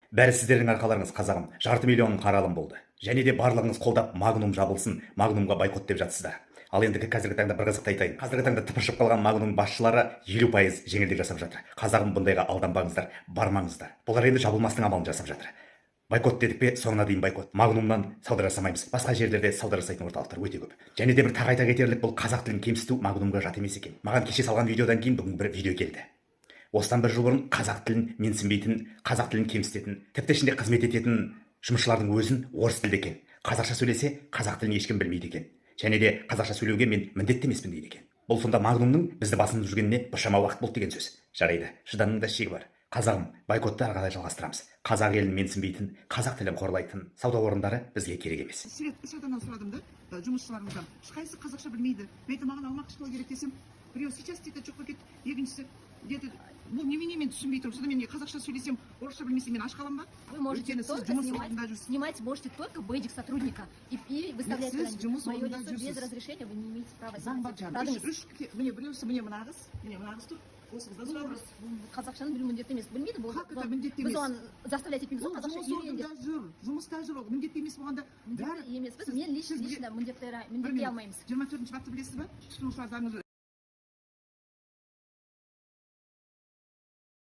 Бәрі сіздердің арқаларыңыз, қазағым. Жарты миллион қаралым болды. Және де барлығыңыз қолдап, «Магнум жабылсын, Магнумға бойкот» деп жатсыздар. Ал енді қазіргі таңда бір қызықты айтайын. Қазіргі таңда тыпыршып қалған Магнум басшылары 50% жеңілдік жасап жатыр. Қазағым, бұндайға алданбаңыздар, бармаңыздар. Бұлар енді жабылмастың амалын жасап жатыр. Бойкот дедік пе, соңына дейін бойкот. Магнумнан сауда жасамаймыз. Басқа жерлерде сауда жасайтын орталықтар өте көп. Және де бір тағы айта кетерлік: бұл қазақ тілін кемсіту Магнумға жат емес екен. Маған кеше салған видеодан кейін бүгін бір видео келді. Осыдан бір жыл бұрын қазақ тілін менсінбейтін, қазақ тілін кемсітетін, тіпті ішінде қызмет ететін жұмысшылардың өзін орыс тілді екен, қазақша сөйлесе, қазақ тілін ешкім білмейді екен және де қазақша сөйлеуге мен міндетті емеспін дейді екен. Бұл сонда Магнумның бізді басынып жүргеніне біршама уақыт болды деген сөз. Жарайды, шыдамның да шегі бар, қазағым. Бойкотты ары қарай жалғастырамыз. Қазақ елін менсінбейтін, қазақ тілін қорлайтын сауда орындары бізге керек емес. Свет, үш адамнан сұрадым да, жұмысшыларымыздан, ешқайсысы қазақша білмейді. Мен айттым, маған алмақ школа керек десем, біреуі «сейчас» дейді, жоқ болып кетті, екіншісі где-то бұл немене, мен түсінбей тұрмын. Сонда мен не, қазақша сөйлесем, орысша білмесем, мен аш қаламын ба? Вы можете Өйткені сіз только жұмыс снимать, орнында жүрсіз. Снимать можете только бейджик сотрудника и выставлять Сіз куда-нибудь. Жұмыс Мое орнында лицо без жүрсіз. Разрешения вы не имеете права Заң бар, снимать. жаным. Сұрадыңыз. Үш, үш, міне біреусі, міне мына қыз, міне мына қыз тұр, осы қыздан сұрадыңыз. Қазақшаны білу міндетті емес. Білмейді бұл. Как это міндетті Біз емес? оған заставлять етпейміз Ол ғой қазақша жұмыс үйрен деп. орнында жүр, жұмыста жүр, ол міндетті емес болғанда бәрі Міндетті емес. Біз, мен лично, лично міндеттей Бір міндеттей минут. алмаймыз. 24-бапты білесіз ба? Тұтынушылар заңы.